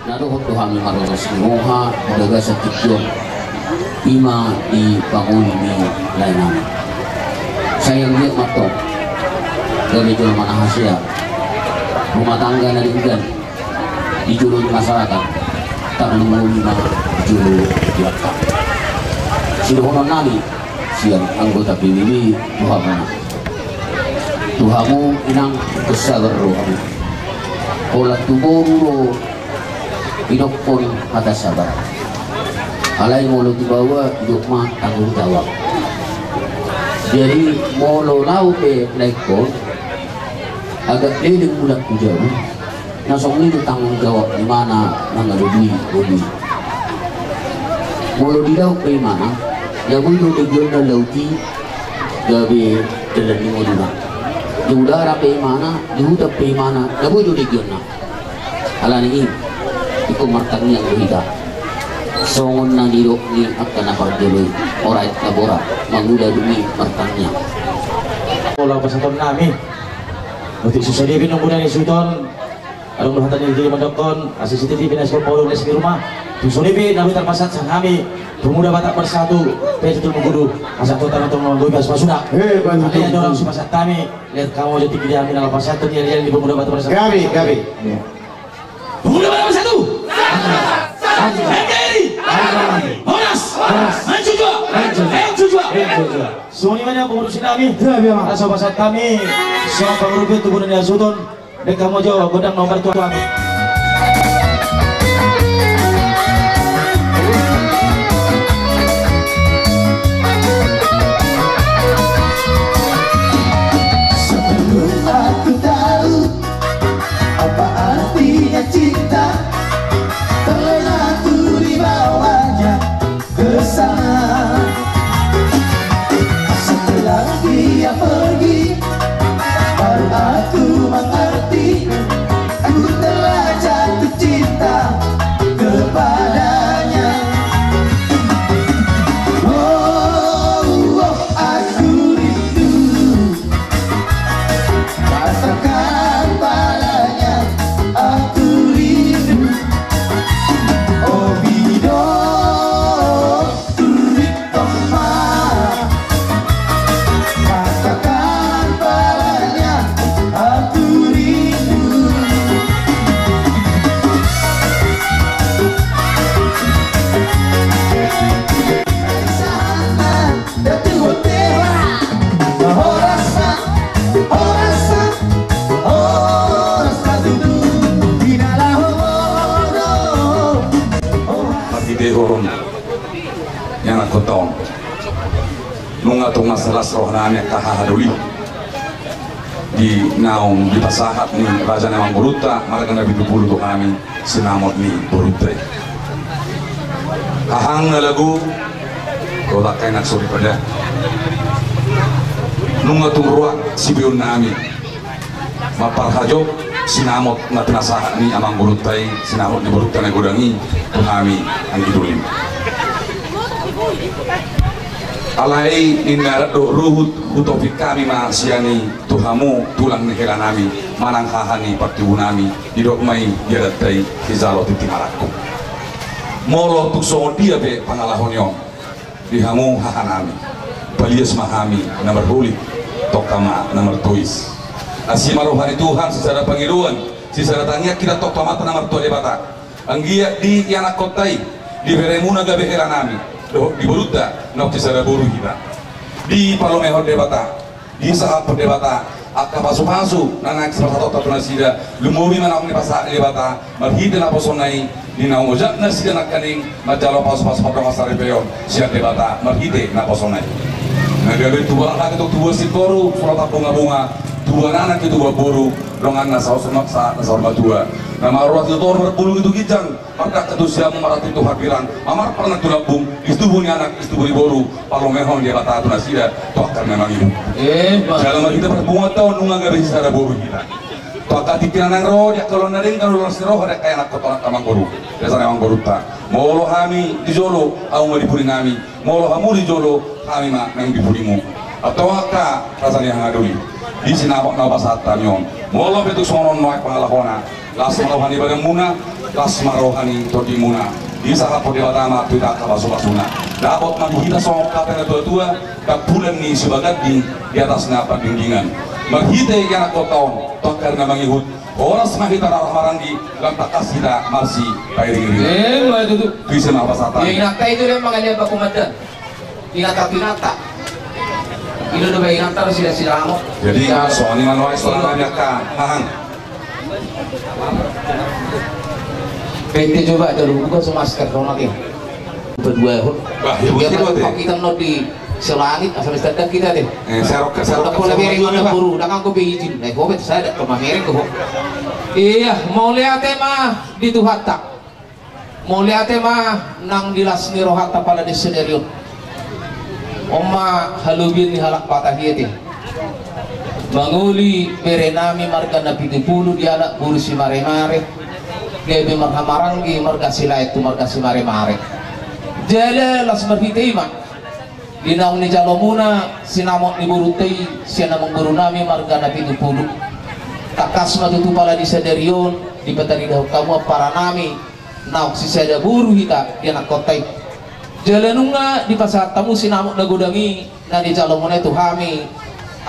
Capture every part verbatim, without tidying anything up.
Na dohot do hami marotos ni roha di bagasan tingki on, ima di pangoli ni laenami. Sai anggiat ma antong gabe jolma na hasea, rumah tangga na denggan di jolo ni masyarakat, tarlumobi ma di jolo ni Tuhanta. Sidohononnami sian anggota P B B tu hamu, tu hamu inang, ingkon sabar do hamu. Holan tu boru do didokkon hata sabar. Alai molo tu baoa didok ma tanggung jawab. Jadi molo laho pe na ingkon agak leleng mulak tu jabu, na songon i do tanggung jawab ni imana mangalului ngolu i. Molo didaon pe imana, na boi do begeonna laut i gabe dalan ni ngoluna. Di udara pe imana, di huta pe imana, na boi do begeonna. Alani i ingkon martangiang do hita. Songon na nidok ni angka na parjolo i, ora et labora, mangula dung i martangiang. Pola pasahatonnami. Otik susa dia pinung guna ni suton. Adong do hata ni diri mandokkon, asi siti di pinas ko polong les di rumah. Tung songon i pe na boi tarpasahat sian hami Pemuda Batak Bersatu, pe tutu menggudu, asa kota nonton menggudu pas pasuda. Eh, bantu. Ada yang dorong si pasahat kami. Lihat kamu aja tinggi di hami na pasahat tu dia di Pemuda Batak Bersatu. Gabe, gabe. Iya. Pemuda Batak Bersatu. N K R I. Horas. Mancujua. Mancujua. Songon i ma nian pengurus nami. Iya, iya, Mak. Asa pasahat hami songon pangurus tu guna ni hasuhuton. Baen hamu jo gondang nomor tua tu hami. Sebelum aku tahu apa artinya cinta, terlena aku dibawanya ke sana. Setelah dia pergi, baru aku mengerti, aku telah jatuh cinta kepadanya. Oh, oh, aku rindu. Katakan padanya, aku rindu. Oh, bidadari, tunggu ma. Katakan padanya, aku rindu. Marhitehon ianakhonta on, nunga tung las rohanami angka hahadoli. Di naung dipasahat ni raja ni amangborunta marga Napitupulu tu hami, sinamot ni borunta i. Hahang na lagu dohot angka anak soripada, nunga tung ruak sipeonnami mamparhajop sinamot na pinasahat ni amangborunta i, sinamot ni borunta na godang i, tu hami anggi doli. Alai ninna adat dohot ruhut, hutopik hami ma sian i tu hamu tulang ni helanami manang haha ni partibunami, didok ma i di adatta i, sijalo tintin marangkup. Molo tung songon dia pe pangalaho ni on di hamu hahanami, palias ma hami na marholit, tongka ma na martois. Asi ma roha ni Tuhan, sisada pangidoan, sisada tangiang hita tongka ma tu Amanta na martua Debata. Anggiat di ianakhonta i, di beremuna gabe helanami dohot di borunta, naung sisada boru hita, dipalumehon Debata, disahaphon Debata angka pasupasu na naeng sipasahatonta tu nasida, lumobi ma naung dipasahat Debata marhite naposona i, di naung ojak nasida nangkaning manjalo pasupasu pardongan saripeon sian Debata marhite naposona i. Na gabe tubuan haki tu tubuan singkoru, surapan bungabunga, tubuan anak tu tubuan boru, dongan na saur matua, na marroha tu toru, marbulung tu ginjang, mardangka tu siamun, marhati tu hambirang, mamarpar nang tu lambung, di tubu ni anak, di tubu ni boru, palumehon Debata tu nasida, tu angka na mangido. Eh, jala marhite parbunganta on nunga gabe sisada boru hita. Tu angka tingki na naeng ro di angka ulaon na denggan, ulaon ni roha di angka ianakhonta on, angka amangboru, raja ni amangborunta. Molo hami di jolo, hamu ma di purinami. Molo hamu di jolo, hami ma naeng di purimu. Antong angka raja ni hahadoli, di sinamot na hupasahat hami on, molo pe tung songon on nuaeng pangalahona, las ma roha ni badanmuna, Las ma roha ni tondimuna, disahapon Debata ma tu hita angka pasupasuna. Dapot ma di hita songon hata ni natuatua: Dampulan ni Sibaganding, di atasna Pandingdingan. Marhite ianakhonta on, tu angka ari na mangihut, horas ma hita rap marhahamaranggi, lam tangkas hita marsipairingiringan. Emma tutu. Tu ise ma pasahathon? Ia inanta i do, dia mangalean pakumandan. Inanta, inanta. Ino do ba inanta, sida-sida amo. Jadi, ya, songon i ma nuaeng, songon i ma angka hahang. Pete coba, jalo buka so masker, songon i. Berdua, ho. Bah, ya, buka, buka, buka. Kita no di selangit, asal mesti ada kita deh. Eh, serok, serok, serok, pola serok, beri mana, serok, buru, dang anggo be izin. Eh, ho, bet, saya ada pemamereng, ho. Iya, mauliate ma di Tuhanta. Mauliate ma nang di las ni rohanta pala di sadari on. On ma halobian ni halak Batak i ate. Mangoli berenami marga Napitupulu, dialap boru Simaremare, gabe marhahamaranggi marga Silaet tu marga Simaremare. Jala las marhite i ma di naung nijalomuna sinamot ni borunta i sian amangborunami marga Napitupulu. Tangkas ma tutu pala di sadari on dipataridahon hamu amparanami, naung sisada boru hita ianakhonta i. Jala nunga dipasahat hamu sinamot na godang i na nijalomuna i tu hami,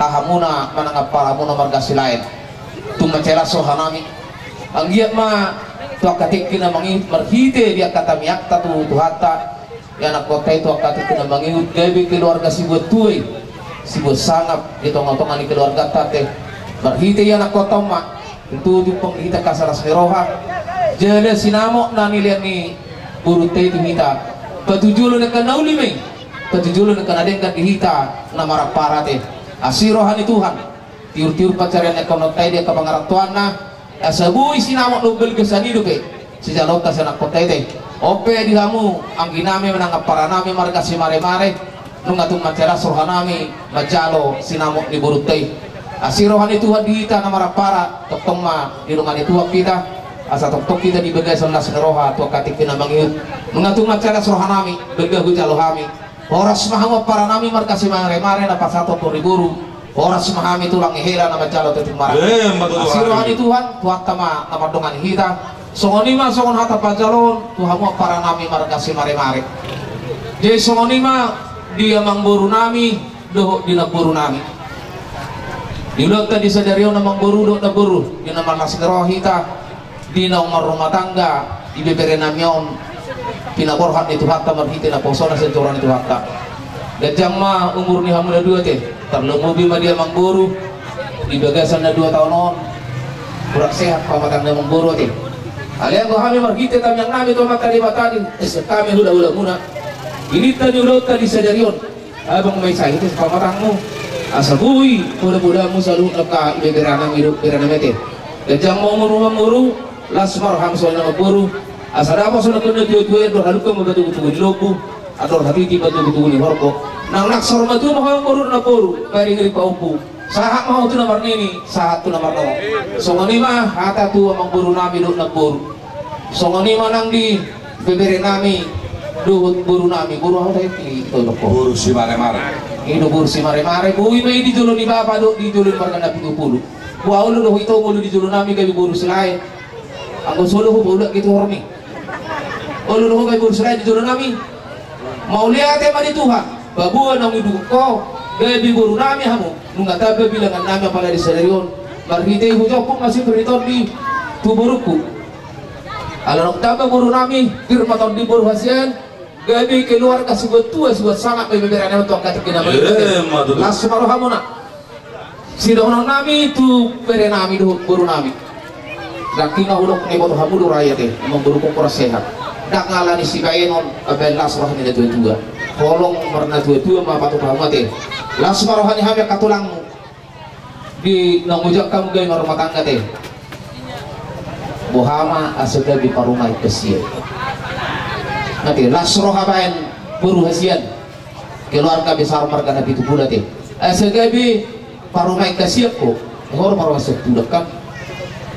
hahamuna manang amparamuna marga Silaet. Tung mansai las rohanami. Anggiat ma tu angka tingki na mangihut marhite di angka tangiangta tu Tuhanta, ianakhonta i tu angka tingki na mangihut gabe keluarga sibuat tua i, sibuat sangap di tongatonga ni keluarganta ate. Marhite ianakhonta on ma, tung jumpang di hita angka las ni roha. Jala sinamot na nilean ni borunta i tu hita, patujolo ni angka na uli ma i, patujolo ni angka na denggan di hita na marampara ate. Asi roha ni Tuhan, tiurtiur pansarian ni angka anakta i di angka pangarantoanna, asa boi sinamot na umbalga sian i dope sijaloonta sian angka anakta i ate. On pe di hamu angginami manang amparanami marga Simaremare, nunga tung mansai las rohanami manjalo sinamot ni borunta i. Asi roha ni Tuhan di hita na marampara, tongtong ma di dongan ni Tuhan hita, asa tongtong hita di bagasan las ni roha tu angka tingki na mangihut. Nunga tung mansai las rohanami, balga hujalo hami. Horas ma hamu amparanami marga Simaremare na pasahathon tori boru. Horas ma hami tulang ni hela na manjalo tintin maranggi. Eh, ma tutu. Asi roha ni Tuhan, Tuhanta ma na mandongani hita. Songon i ma songon hata panjaloon tu hamu amparanami marga Simaremare. Jadi songon i ma di amangborunami dohot di namborunami. Di ulaonta di sadari on amangboru dohot namboru, di na marlas ni roha hita, di naung marrumah tangga, di beberenami on, pinaborhat ni Tuhanta marhite naposona sian joro ni Tuhanta. Ganjang ma umur ni hamu na dua ate, tarlumobi ma di amangboru, di bagasan na dua taon on, kurang sehat pamatang ni amangboru ate. Alai anggo hami marhite tangiangnami tu Amanta Debata di ese hami hulahulamuna, di ninta ni ulaonta di sadari on, abang ma i sahit pamatangmu, asa boi podapodamu saluhut angka ibeberanami dohot berenami ate. Ganjang ma umurmu amangboru, las ma roham songon i namboru, asa dapot songon na tuatua i, andor halumpang ma batu tugu ni lombu, andor hatiti batu tugu ni horbo. Nang naksor ma tubu hamu amangboru dohot namboru, pairingiring pahompu, sahat ma hamu tu na marnini, sahat tu na marnono. Songon i ma hata tu amangborunami dohot namboru. Songon i ma nang di beberenami dohot borunami, boru aha do i, ito do ho? Boru Simaremare. I do boru Simaremare, boi ma i di jolo ni bapa dohot di jolo ni marga Napitupulu. Boha, olo do ho ito molo di jolonami gabe boru Silaet? Anggo so olo ho, paulak gitu hormi. Olo do ho gabe boru Silaet di jolonami? Mauliate ma di Tuhan, paboa naung didok ho gabe borunami hamu, nunga tamba bilangannami apala di sadari on. Marhite i hujomput ma sipir ni tondi tu borungku. Ala naung tamba borunami, pir ma tondi boru hasian, gabe keluarga sibuat tua, sibuat sangap, gabe beranami tu angka tingki na mangihut. Eh, ma tutu. Las ma rohamuna. Sidohononnami tu berenami dohot borunami. Nangkin na hudok na iboto hamu do rakyat i, amangboru, kurang sehat. Ndang alani sibaenon, ambaen las roha ni natuatua. Holong marnatuatua ma patupa hamu ate. Las ma roha ni hami angka tulangmu. Di naung ujak hamu gabe marrumah tangga ate. Boha ma asa gabe parumaen hasian. Ate, las roha baen boru hasian. Keluarga besar marga Napitupulu ate. Asa gabe parumaen hasian ho. Ho do parumaen hasian tu dangkan.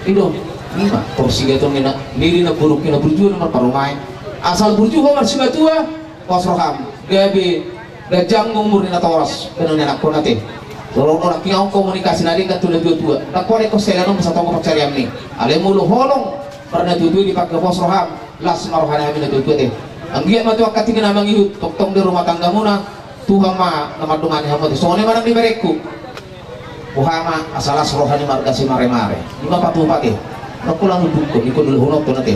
I do, i ma, porsi gaton ni na, niri na buruk, i na burju na marparumaen. Asal burju ho marsimatua, pos roham. Gabe ganjang umur ni natoras, baenon ni anakkon ate. Holong do nangkin on komunikasi na denggan tu natuatua. Ndang pola ingkon selean on, sasintongna pansarianmi. Alai molo holong Marnatuatua dipangke pos roham, las ma roha ni hami natuatua te. Anggiat ma tu angka tingki na mangihut, tongtong di rumah tanggamuna, Tuhan ma na mandongani hamu te. Songon i ma nang di berengku. Boha ma asa las roha ni marga Simaremare. I ma patupa te. Rongko lang undukko, ingkon ulahonon tona te.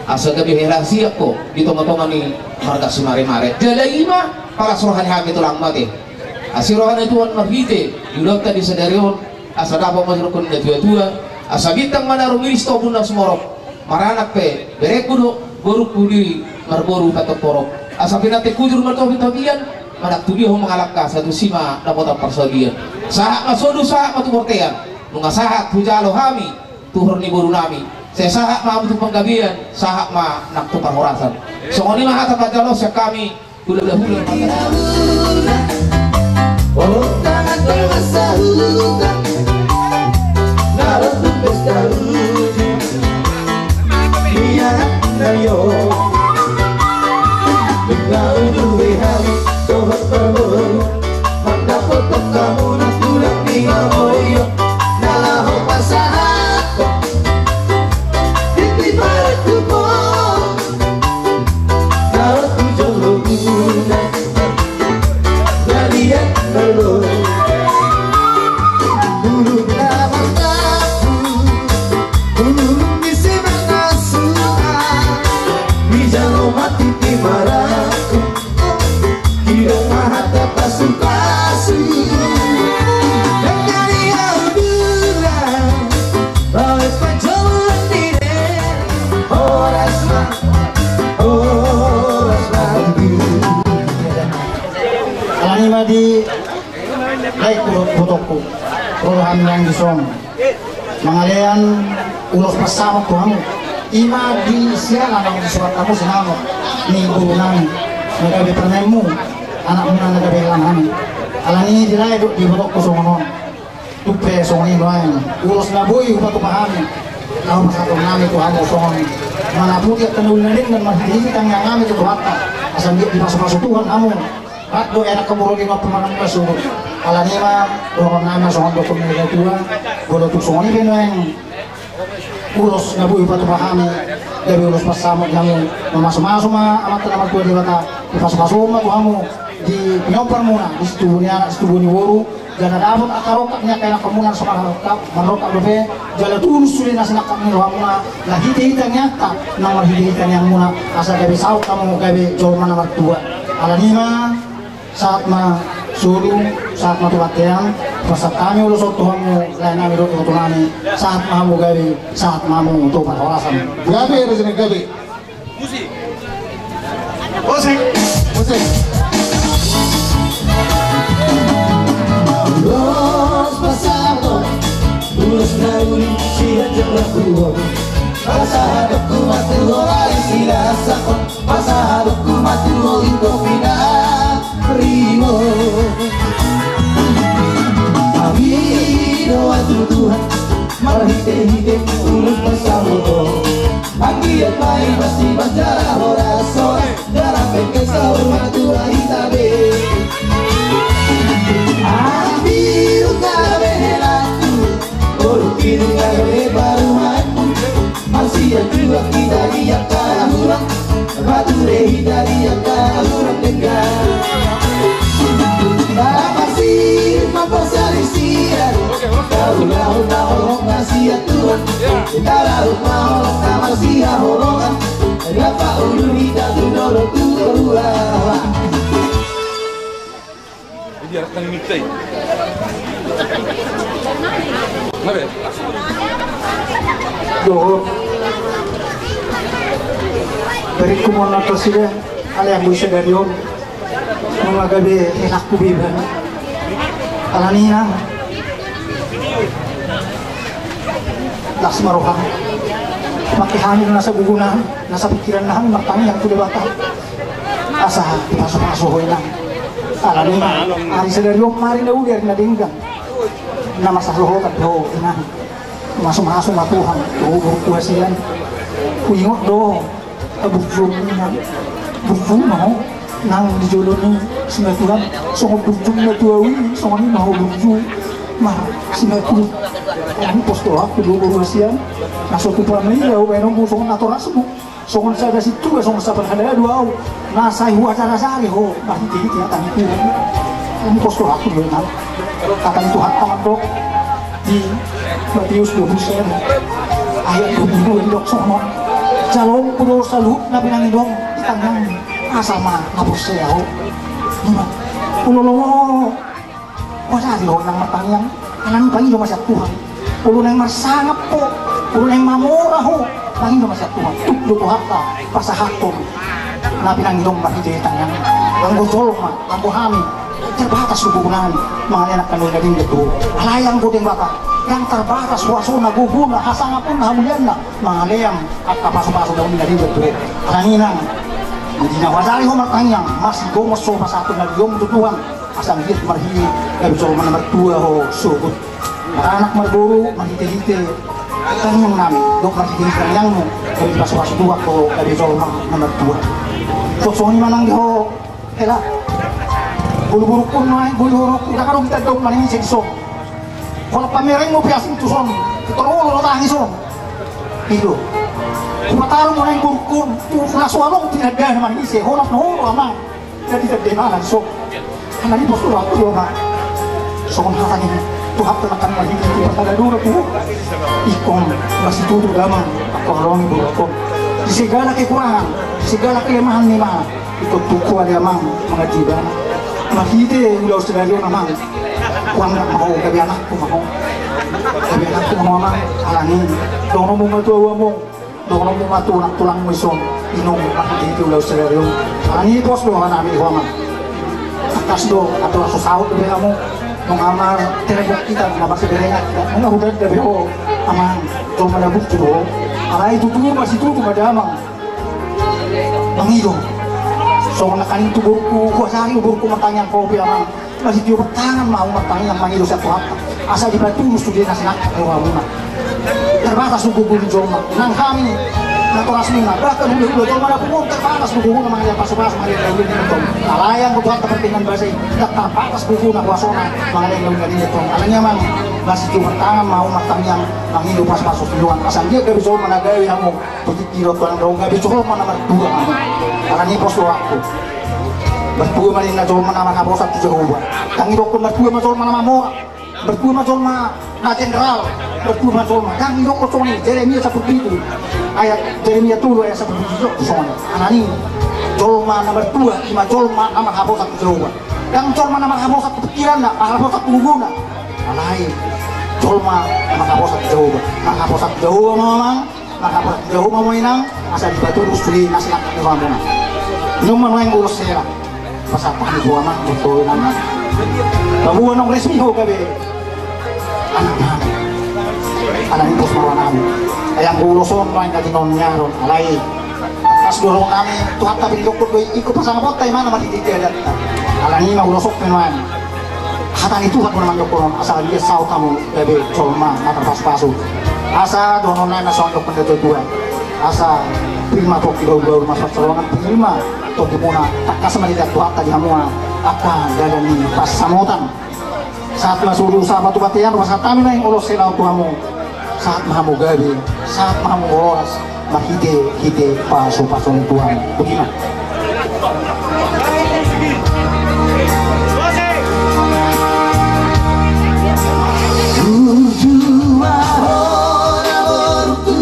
Asa gabe hela siap ho di tongatonga ni marga Simaremare. Jala i ma palas roha ni hami tulang ma te. Asi roha ni Tuhan marhite di ulaonta di sadari on. Asa dapot ma jolma ni natuatua, asa bintang ma na rumiris tu ombun na sumorop. Maranak pe berengku do, borungku di marboru patok porok. Asa pinantik hujur martopi-topian, manang tu dia ho mangalangka, sai tusi ma dapotan parsaulian. Sahat ma solu, sahat ma tu bortean. Nunga sahat hujalo hami tu hor ni boru nami. Sai sahat ma hamu tu panggabean, sahat ma nang tu parhorasan. Songon i ma hata pajalo sian hami. Hulahula. Alani ma di lae hudok botongku, ro do hami nang dison mangalean ulos pansamot tu hamu. I ma di siala nang di surat hamu sinamot ni boru nami na gabe parumaenmu, anakmuna na gabe helanami. Alani di lae dohot di botongku songon on. Tung pe songon i nuaeng ulos na boi hupatupa hami, laho pasahaton nami tu hamu songon manaputi angka na uli na denggan marhitehite tangiang nami tu Tuhanta, asa anggiat dipasupasu Tuhan hamu. Rap do enak hamu ro di nuan pamangan na suhut. Alani ma dohonon nami ma songon dohonon ni natuatua. Molo tung songon i pe nuaeng ulos na boi hupatupa hami, gabe ulos pansamot di hamu. Mamasumasu ma Amanta na martua Debata, dipasupasu ma tu hamu di pinomparmuna, di situbu ni anak, situbu ni boru. Jala dapot angka rongkap ni angka ianakhonmuna na so marrongkap, marrongkap dope. Jala tulus sude na sinangkap ni rohamuna na hitehite tangiangta nang marhitehite tangiangmuna, asa gabe saut hamu gabe jolma na martua. Alani ma, sahat ma solu, sahat ma tu bontean. Pasahat hami ulos on tu hamu laenami dohot ibotonami. Sahat ma hamu gabe, sahat ma hamu tu parhorasan. Gabe, gabe. Musik. Musik. Musik. Ulos pasahaton, ulos na uli sian jala huon. Pasahatonku ma tu ho ari Silasa on. Pasahatonku ma tu ho ingkon pinaribot. Hami do hatutuhan marhitehite ulos pansamoton. Anggiat ma i masibanjara horas on, jala pengke saur matua hita be. Hami do gabe helangku, borungki do gabe parumaenku. Marsianjuan hita di angka na hurang, marture hita di angka na hurang denggan. Taparsingkop ma parsalisian, taulahon ma holong na sian Tuhan. Taulahon ma holong na marsihaholongan, rap paulahon hita tu dolok tu toruan. Jadi anak nang minta i. Ngabe? Dohot. Dari kumon na tosida, ale ambu i sadari on. Nunga gabe helangku be ibana. Alani na. Las ma roham. Pake hami na sabubunan, na sapingkiran na hami martangiang tu Debata. Asa dipasupasu ho inang. Alani ma, ari sadari on ma ari na uli, ari na denggan. Na masa lohotan ho inang. Masumasu ma Tuhan tu ho borungku hasian. Huingot do haburjuonmuna. Burju ma ho nang di jolo ni simatuam. Songon burju ni natuam i, songon i ma ho burju. Marsinatu. Ahu pos do ahu tu boru hasian. Na so tupa na ia au baenonmu songon natorasmu. Songon sada sintua, songon sada parhalado au. Na sai huajar-ajari ho marhite-hite hata ni Tuhan. Ahu pos do ahu tu boru na. Hata ni Tuhanta mandok di Matius dua puluh satu ayat dua puluh dua, didok songon on. Jalo ma do saluhut na pinangido di tangiangmu, asa ma na porsea ho. Ima. Olo, olo. Huajari ho inang martangiang, alani pangido ma sian Tuhan. Olo naeng marsangap ho, olo naeng mamora ho, pangido ma sian Tuhan. Tuk do Tuhanta pasahathon na pinangidomu marhite tangiang. Anggo jolma, anggo hami, terbatas do gogo nami mangalean angka na denggan tu ho. Alai anggo Debata, ndang terbatas huasona, gogona, hasangaponna, hamulianna mangalean angka pasu-pasu na denggan tu ho. Alani i, inang, di na huajari ho martangiang, marsigomos ho pasahathon na denggan tu Tuhan. Asa anggiat marhite gabe jolma na martua ho sogot, maranak marboru, marhite-hite tangiang nami dohot marhite-hite tangiangmu gabe dipasu-pasu Tuhan ho gabe jolma na martua. Songon i ma nang di ho hela. Boru-boru on ma, boru-boru on, ndang adong hita didok manang ise dison. Holan pamerengmu pe asing tuson. Tor olo do tangi son. I do. Hupataru ma nang boru on tu na so adong tinandana manang ise, holan na olo amang. Jadi tadi mana so. Karena di pos tu waktu do ma. Songon hata ni Tuhan, tentang kami lagi di pasal dulu tu. Ingkon masih tutu damang. Tolong ibu rokok. Di segala kekurangan, di segala kelemahan ni ma, ikut tuku ada amang mengaji bana. Masih ite udah sedari amang. Uang nggak mau, gabe anakku mau. Gabe anakku mau amang. Alani. Dono mau matu amang. Dohonon muna tu tulang-tulangmu dison, inong, marhite-hite ulaon sadari on. Alani pos do hami ho amang. Tangkas do, atur so saut do be hamu. Nunga martelepon hita, nunga marsiberengan hita, nunga hudada be ho amang. Jolma na burju do ho. Alai tutu ma situtu ma damang. Mangido. Songon na kaning tu boruku, huasari boruku martangiang ho be amang. Masih tio bertangan ma hamu martangiang mangido sian Tuhanta. Asa dipatulus sude na sinangkap ni rohamuna. Terbatas do gogo ni jolma. Nang hami natorasmuna, bahkan hulahula jolma na pungu on terbatas do gogona mangalean pasupasu, mangalean na uli ni antong. Alai anggo Tuhanta parpinanbasa i, ndang terbatas gogona huasona mangalean na uli ni antong. Alani amang, masih tio bertangan ma hamu martangiang mangido pasupasu ni Tuhan. Asa anggiat gabe jolma na gabe hamu. Putih kilo tuan dong, gabe jolma na martua hamu. Alani pos do ahu. Martua ma ninna jolma na marhaposan tu Jahowa. Ndang didokkon martua ma jolma na mamora. Martua ma jolma na jenderal. Martua ma jolma. Ndang didokkon songon i. Jeremia sampulu pitu ayat, Jeremia tolu ayat sampulu pitu songon i. Alani jolma na martua, ima jolma na marhaposan tu Jahowa. Ndang jolma na marhaposan tu pikiranna, marhaposan tu gogona. Alai jolma na marhaposan tu Jahowa. Marhaposan tu Jahowa ma amang. Maka parjolo ma hamu inang, asa dipatulus sude na sinangkap ni rohamuna. Nunga ma nuaeng ulos hela. Pasahat hami tu amang, tu inang. Paboa nunga resmi ho gabe anak nami. Anak ni pos martua nami. Ai anggo ulos on nuaeng na tinoon ni ari on. Alai. Pas dorong nami, Tuhanta pe didokkon do i, ingkon pasangaponta imana marhite-hite adatta. Alani ma ulos on pe nuaeng. Hata ni Tuhan ma na mandok on, asa dia saut hamu gabe jolma na tarpasupasu. Asa dohonon nai na songon didok ni natua-tua. Asa pir ma pongki bahul-bahul, masa pansalongan pir ma tondimuna, tangkas ma diliat Tuhanta di hamu angka dalan ni pansamotan. Sahat ma sude sahat ma tu bontean, pasahat hami nuaeng ulos hela on tu hamu. Sahat ma hamu gabe, sahat ma hamu horas. Marhite-hite pasu-pasu ni Tuhan. Boti ma. Burju ma ho na borungku,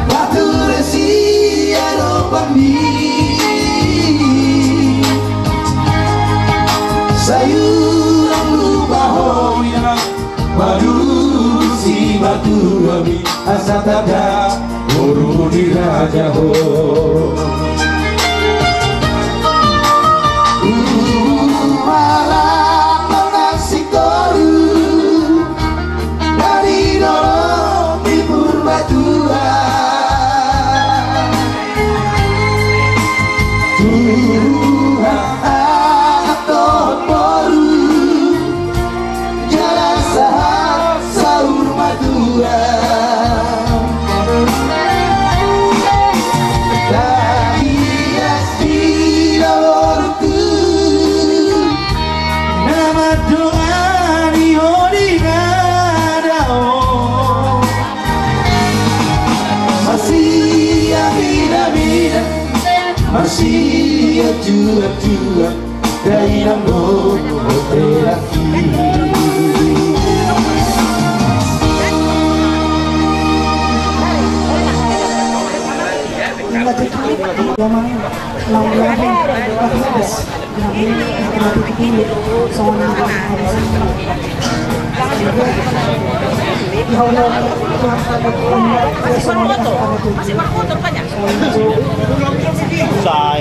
batu resi adopanmi. Sai unang lupa ho inang. Padusi batu hami asa tanda boru ni raja ho. Ualat manang singkoru dari dolok di Purbatua. Tuhan anak dohot boru. Jala sahat saur matua. Dang Masih tua-tua, dainang do teraki. Sai.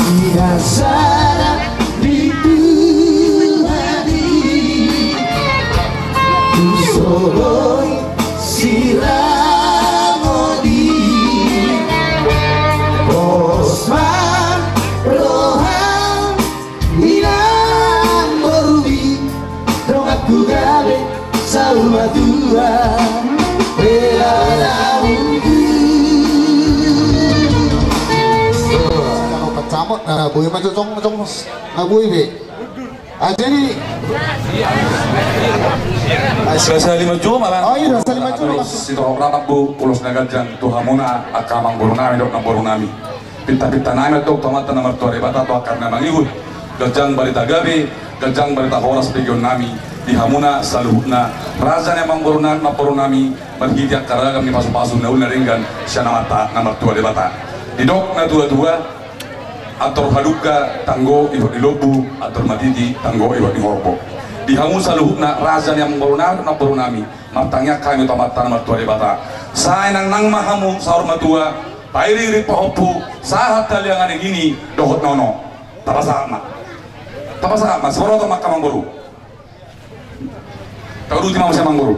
Di dasara di Tuhan i, tu soloi sirang odi, pos ma roham inang boru i, donganku gabe saur matua, hela na mungkin. Pacamot, ah, boi ma jojong, jong, ah, boi be. Ah, jadi. Rasa lima jua, Bang. Oh, iya, rasa lima jua, Bang. Sitorop rap, Amang Boru, ulos na ganjang tu hamuna angka amang boru nami dohot inang boru nami. Pinta-pinta nami antong tu Amanta na martua Debata, tu angka na mangihut, ganjang barita gabe, ganjang barita horas begeon nami di hamuna saluhutna, raja ni amang boru nami, inang boru nami, marhite angka ragam ni pasu-pasu na uli na denggan sian Amanta na martua Debata. Didok na tua-tua, antor halumpang tanggo ihot ni lombu, antor matiti tanggo ihot ni horbo. Di hamu saluhutna raja ni amang boru nami, inang boru nami, martangiang hami tu Amanta na martua Debata. Sai nangnang ma hamu saur matua, pairing-iring pahompu, sahat tu haliangan na gini dohot na ono. Tapasahat ma. Tapasahat ma, siborot ma angka amang boru. Tauduti ma muse amang boru.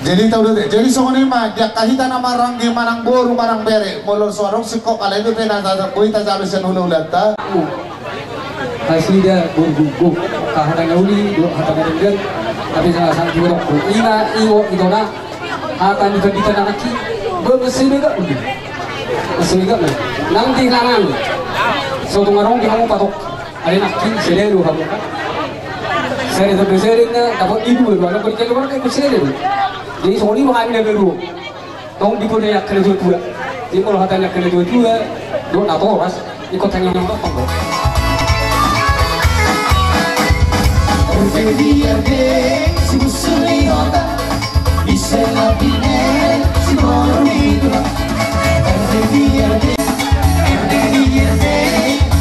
Jadi tauduti, jadi songon i ma, di angka hita na maranggi manang boru manang bere, molo so adong singkop alai pe na boi tajabe sian hula-hulanta. Nasida boru guguk, hata na uli dohot hata na denggan. Tapi salah satu boru ima iwo itona. Hata ni pandita na nangkin. Boi muse denggan uli. Muse denggan. Nang di langan. So tung adong di hamu patok. Alai nangkin sada do hamu. Sada do sada na dapot di dua do, alai boi di dua do, sada do. Jadi songon i do hami na baru. Tong di poda angka na tua-tua. Jadi molo hata ni angka na tua-tua, dohot natoras, ingkon tangiang ni amang boru. Erde di erde, si busu ni hota, ise na biner, si boru ni tulang. Erde di erde, erde di erde,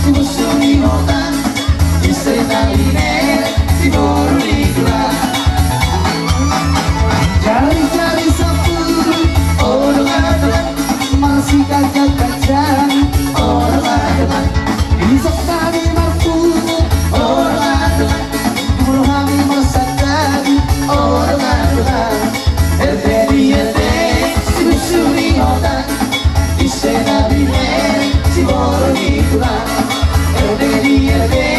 si busu ni hota, ise na biner, si boru ni tulang. Jari-jari sampulu, olo, olo. Marsiganjang-ganjang, olo, olo. Isok nami marpungu, olo, olo. Molo hami marsandari, olo, olo. Erde di erde, si busu ni hota, ise na biner, si boru ni tulang. Erde di erde.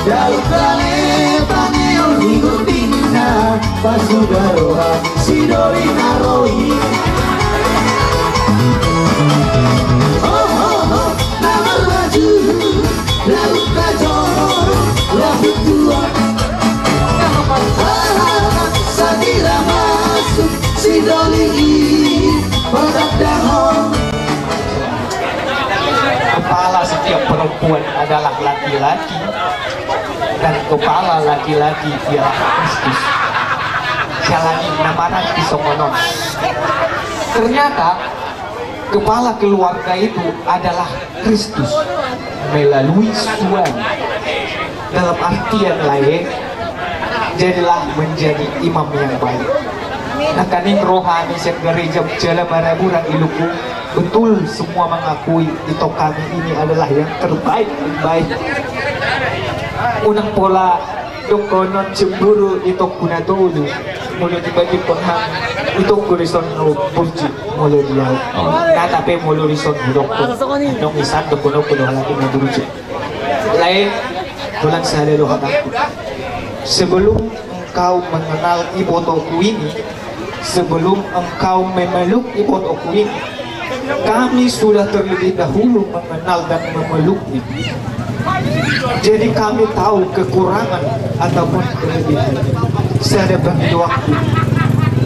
Daun tale pangeon ni gundingna, pasuda roha sidoli na ro i. Ho, ho, ho, na marbaju daun tajor, Rambut tua. Aha, sadira masuk si doli i, badak dahon. Kepala setiap perempuan adalah laki-laki, dan kepala laki-laki ialah Kristus. Siala ni na marangkup songon on. Ternyata kepala keluarga itu adalah Kristus melalui suami. Dalam artian lain, jadilah menjadi imam yang baik. Nangkaning ro hami sian gareja jala maraburan, ilungku, betul semua mengakui itong hami ini adalah yang terbaik, terbaik. Unang pola dohonon cemburu itongku na tolu. Molo dibandingkon hami, itongku dison na burju molo di ahu. Oh. Nda, tapi molo dison hudok, nunga isandok, hudok, hudok lagi na burju. Lae, holan sada do hatangku. Sebelum engkau mengenal ibotoku ini, sebelum engkau memeluk ibotoku ini, kami sudah terlebih dahulu mengenal dan memeluknya. Jadi kami tahu kekurangan ataupun kelebihan. Sada pangidoanku,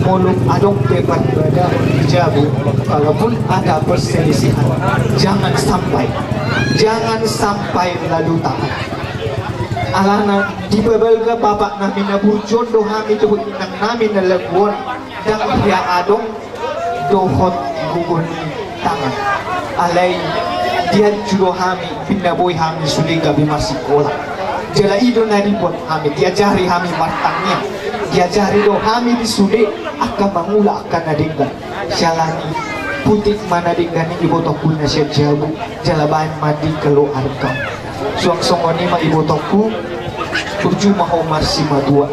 molo adong pe parbadaan di jabu, kalaupun ada perselisihan, jangan sampai, jangan sampai lalu tahan. Alana dipabalga bapak nami na burju on do hami dohot inang nami na lagu on, ndang hea adong dohot gogo ni tangan. Alai dianju do hami, pinda boi hami sude gabe masikola. Jala i do na dibuat hami, diajari hami martangiang, diajari do hami di sude angka mangula angka na denggan. Siala ni putik ma na denggan i ibotongku na sian jabu, jala baen ma di keluarga. Suang songon i ma ibotongku, burju ma ho marsimatua.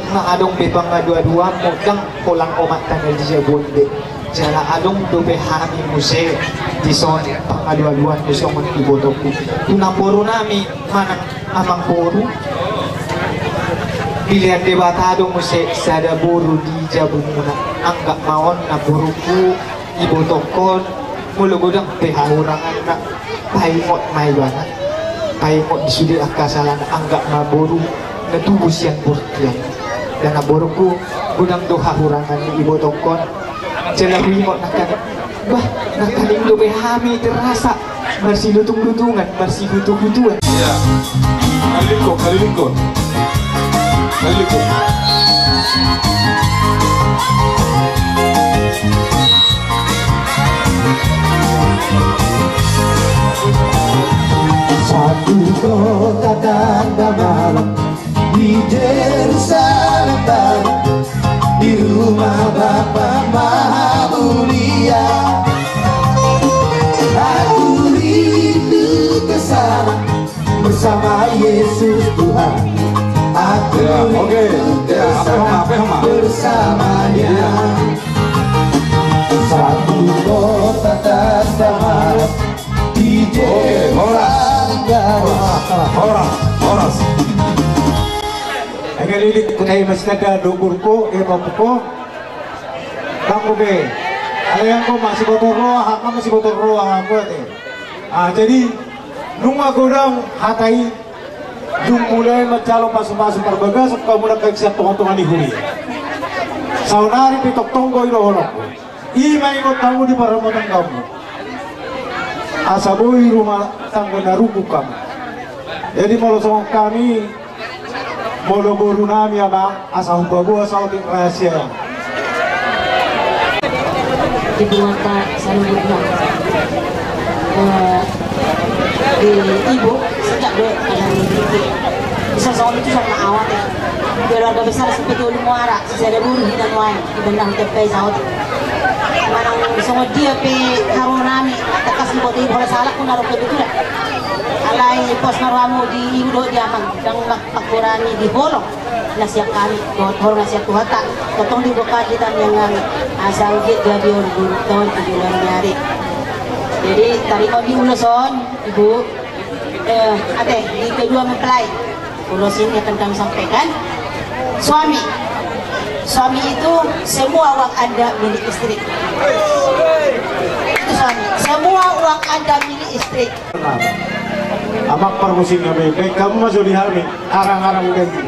Nga adong be pangaduaduanmu, ndang holan omatta na di jabu on be. Jala adong dope hami muse dison pangaduaduan muse songon ibotongku. Tu namboru nami manang amangboru, dilean Debata do muse sada boru di jabumuna. Anggap ma on namboruku, ibotongkon, molo godang pe hahuranganna, paingot ma ibana, paingot di sude angka salana, anggap ma boru na tubu sian bortian. Dang namboruku, godang do hahurangan ni ibotongkon. Jala huingot nangkaning, bah, nangkaning dope hami terasa marsilutung-lutungan, marsihutu-hutuan. Iya. Kalilingkon, kalilingkon. Kalilingkon. Satu kota tanda malam di Jerusalem baru, di rumah Bapa Maha Mulia. Aku rindu ke sana bersama Yesus Tuhan. Aku rindu ke sana bersamanya. Satu kota tanda malam. Oke, horas. Horas, horas. Ege lilik, kutai masih ada dogurku, eh, bapuku. Kamu be. Alai anggo masiboto roha, angka masiboto roha, anggo ate. Ah, jadi, nunga godang hata i, dung mulai manjalo pasupasu parbagason, hamu nangkin sian tongatonga ni huria. Saonari pe tongtong do i dohononku. I ma ingot hamu di parrumah tanggamu. Asa boi rumah tangga na rukuk hamu. Jadi molo songon hami, molo boru nami amang, asa hupaboa saotik rahasia. Di keluarga saluhutna. Eh, di ibu, sejak dulu ada di ibu. Bisa songon itu sama awal ya. Keluarga besar sampai dulu muara. Sada boru hita nuaeng, di benda hutan pe saotik. Manang songon dia pe haroa nami, tangkas ni boto i bola salak pun haroa pe betul. Alai pos ma rohamu di ibu dohot di amang, ndang ma pangkorami di holong na sian hami, dohot holong na sian Tuhanta. Tongtong diboan hita nian nami, asa ugi gabe on di taon tujuh hari. Jadi taringot di ulos on, ibu. Eh, ate, di kedua mempelai. Ulos ini akan kami sampaikan. Suami. Suami itu semua uang Anda milik istri. Itu suami. Semua uang Anda milik istri. Amang parmusik nami, baen hamu ma jo di hami arang-arang dengki.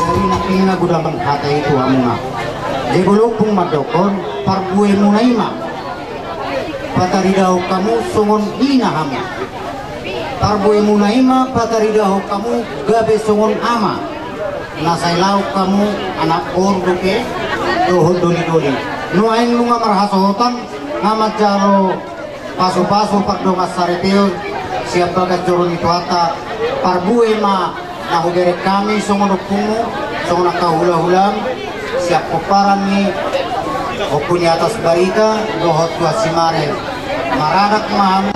Jadi nangkin na godang hata i tu hamuna. Jadi bolongkung mandokkon, parbuemuna i ma pataridahon hamu songon ina hamu. Parbuemuna i ma pataridahon hamu gabe songon ama. Na sai laho hamu anak boru dope dohot doli-doli. Nuaeng nunga marhasohotan nga manjalo pasupasu pardongan saripeon sian bagas joro ni Tuhanta. Parbue ma na hubereng hami songon ompungmu, songon angka hulahulam sian pomparan ni Ompu ni Atas Barita dohot Tuan Simare. Maranak ma hamu.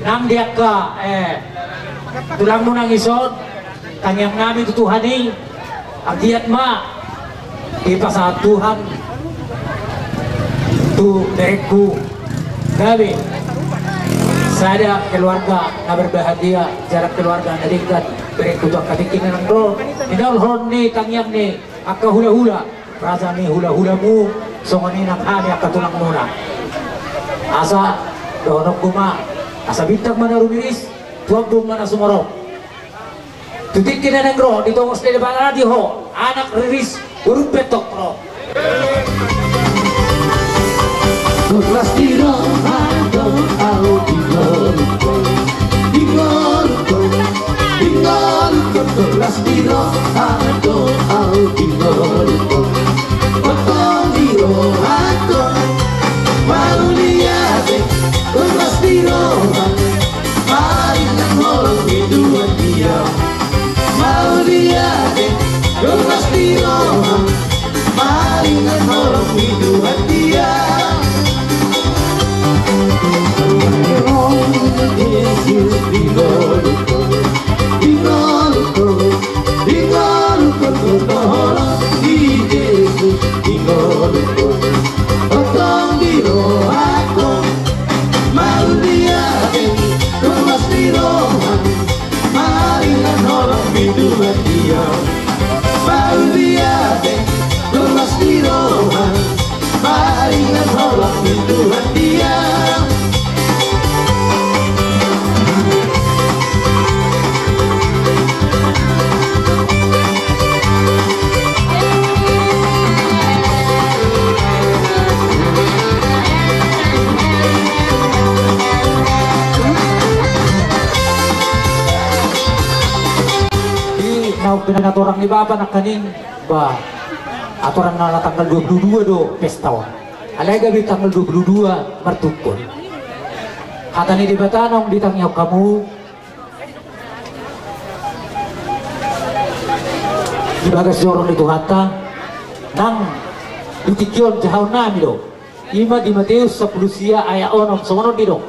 Nang di angka, eh, tulangmu nang ison, tangiang nami tu Tuhan i, anggiat ma dipasahat Tuhan tu berengku gabe sada keluarga na berbahagia, sada keluarga na denggan berengku tu angka tingki na naeng ro. Ninna on ni tangiang ni angka hulahula, raja ni hulahulamu, songon i nang hami angka tulangmuna. Asa dohononku ma, asa bintang ma na rumiris, tu ombun ma na sumorop. Tu tingki na naeng ro, ditongos ni Debata di ho anak riris, boru pe tong ro. Las di roha do au di ngolungkon, di ngolungkon, di ngolungkon. Las di roha do au di ngolungkon, potong di rohangkon. Mauliate. Las di roha, maringan holong ni Tuhan dia. Mauliate. Las di roha, maringan holong ni Tuhan dia. Yesus di ngolungkon, di ngolungkon, di ngolungkon, potong di Yesus di ngolungkon, potong di rohangkon. Mauliate. Las di roha, maringan holong ni Tuhan dia. Mauliate. Las di roha, maringan holong ni Tuhan dia. Di naung pinatorang ni bapa nangkaning, ba, aturan na tanggal dua puluh dua do pesta on. Alai gabe tanggal dua puluh dua martungkol. Hata ni Debata naung ditangihon hamu di bagas joro ni Tuhanta, nang di tingki on jahaon nami do. I ma di Mateus sampulu sia ayat onom, songon on didok.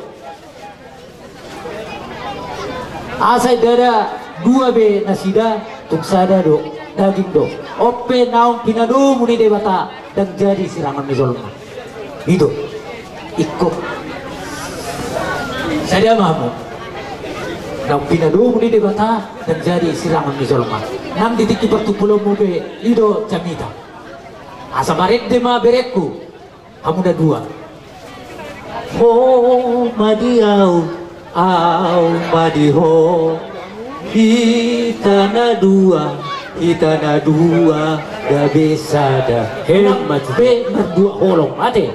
Asa ndada dua be nasida, tung sada do, daging do. On pe naung pinadomu ni Debata, ndang jadi sirangon ni jolma. I do. Ingkon sada ma hamu. Naung pinadomu ni Debata, ndang jadi sirangon ni jolma. Nang di tingki partumpolonmu be, i do jamita. Asa marende ma berengku, hamu na dua. Ho ma di au, au ma di ho. Hita na dua, hita na dua, gabe sada. He, nang ma tu be mardua holong ate.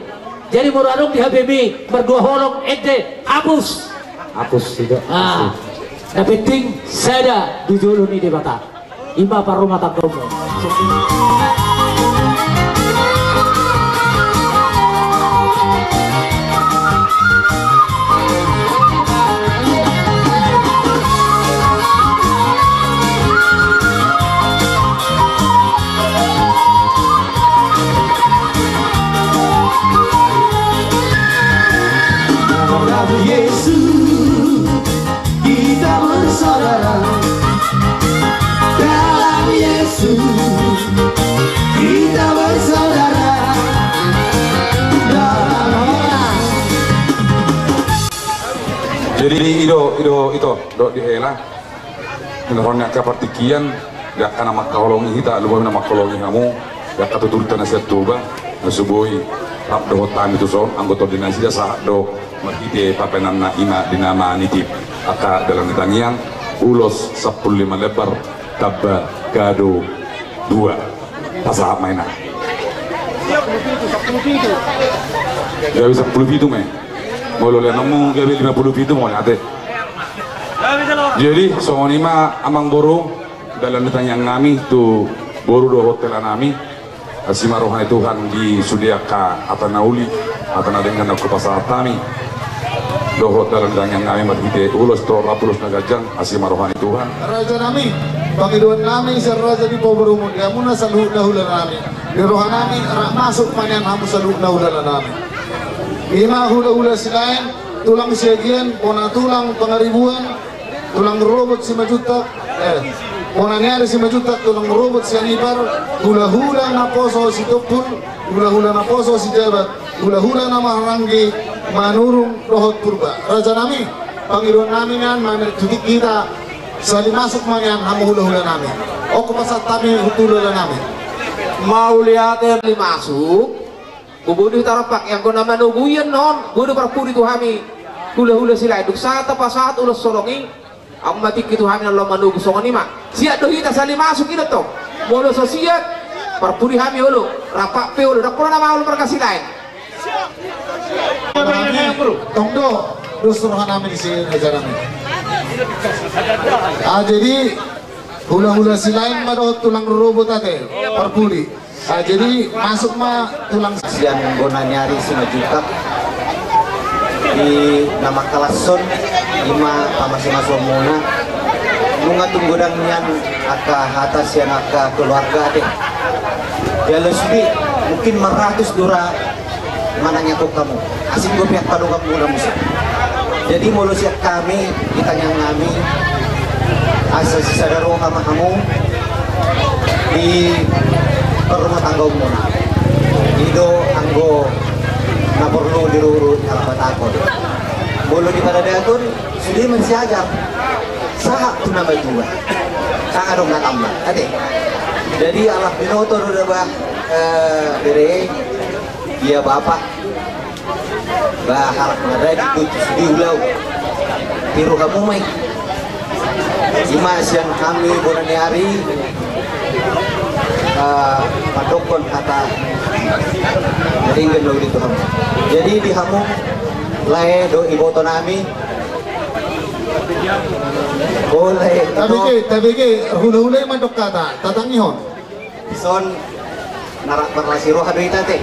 Jadi molo adong di H B M I mardua holong, ende, hapus. Hapus, tidak. Ah, na penting sada di jolo ni Debata. I ma parrumah tanggamu. Yesus. Kita bersaudara dalam Yesus. Kita bersaudara dalam Yesus. Jadi, i do, i do, ito, dok dihela. Menuhon ni angka partingkian, di angka na mangkaholongi hita, lumobi na mangkaholongi hamu, di angka tuturta na sian Toba, na so boi rap dohot hami tuson, anggo tondi nasida sahat do marhite papenanna, i ma di na manitip angka dalan ni tangiang, ulos sampulu lima lembar, tamba gado dua. Pasahat ma i na. Gabe sampulu pitu ma i. Molo leanonmu gabe lima pulu pitu ma i ate. Jadi, songon i ma amang boru, dalan ni tangiang nami tu boru dohot hela nami. Asi ma roha ni Tuhan di sude angka hata na uli, hata na denggan na hupasahat hami. Dohot dalan ni tangiang nami marhite ulos, torop ulos na ganjang, asi ma roha ni Tuhan. Raja nami, pangidoan nami sian raja ni pamoruonmuna, di hamuna saluhutna hulahula nami. Di roha nami, rap masuk ma nian hamu saluhutna hulahula nami. I ma hulahula Silaen, Tulang Siagian, bona tulang Pangaribuan, tulang rorobot Simanjuntak, eh, bona ni ari Simanjuntak, tulang rorobot Sianipar, hulahula naposo Sitompul, hulahula naposo Sijabat, hulahula na marhahaanggi Manurung dohot Purba. Rajanami, pangidoannami nian ma tu tingki hita, sali masuk ma nian hamu hulahulanami. On hupasahat hami tu hulahulanami. Mauliate. Sali masuk. Bobo do hita rampak, anggo na manogu i annon, bodo parpudi tu hami hulahula Silaen. Dung sahat tapasahat ulos holong i, hamu ma tingki tu hami na laho manogu, songon i ma. Siat do hita sali masuk i do tong. Molo so siat, parpudi hami olo, rampak pe olo, ndang pola na maol marga Silaen. Tong do, dos rohanami disi, rajanami. Ah, jadi hulahula Silaen ma dohot tulang rorobot ate, parpudi. Ah, jadi masuk ma tulang. Sian bona ni ari Simanjuntak di na mangkalashon, i ma pamasumasuonmuna. Nunga tung godang nian angka hata sian angka keluarga ate. Jala sude mungkin maratus do ra manangiangkon hamu. Asing dope angka donganmuna muse. Jadi molo sian hami, di tangiangnami, asa sisada roha ma hamu di parrumatanggaonmuna. I do anggo na porlu di ruru ni halabatahon. Molo di paradaton, sude ma siajar. Sahat tu na matua. Sanga dong na tamba. Ate. Jadi alah binoto do da bah, eh, bere, ia bapak. Bah, halak na daging do tu sude ulaon. Tiru hamu ma i. I ma sian hami bona ni ari, eh, mandokkon hata na denggan na uli tu hamu. Jadi di hamu lae dohot ibotonami. O lae. Tabege, tabege, hulahula i mandok hata, tatangihon. Dison na rap marlas ni roha do hita ate.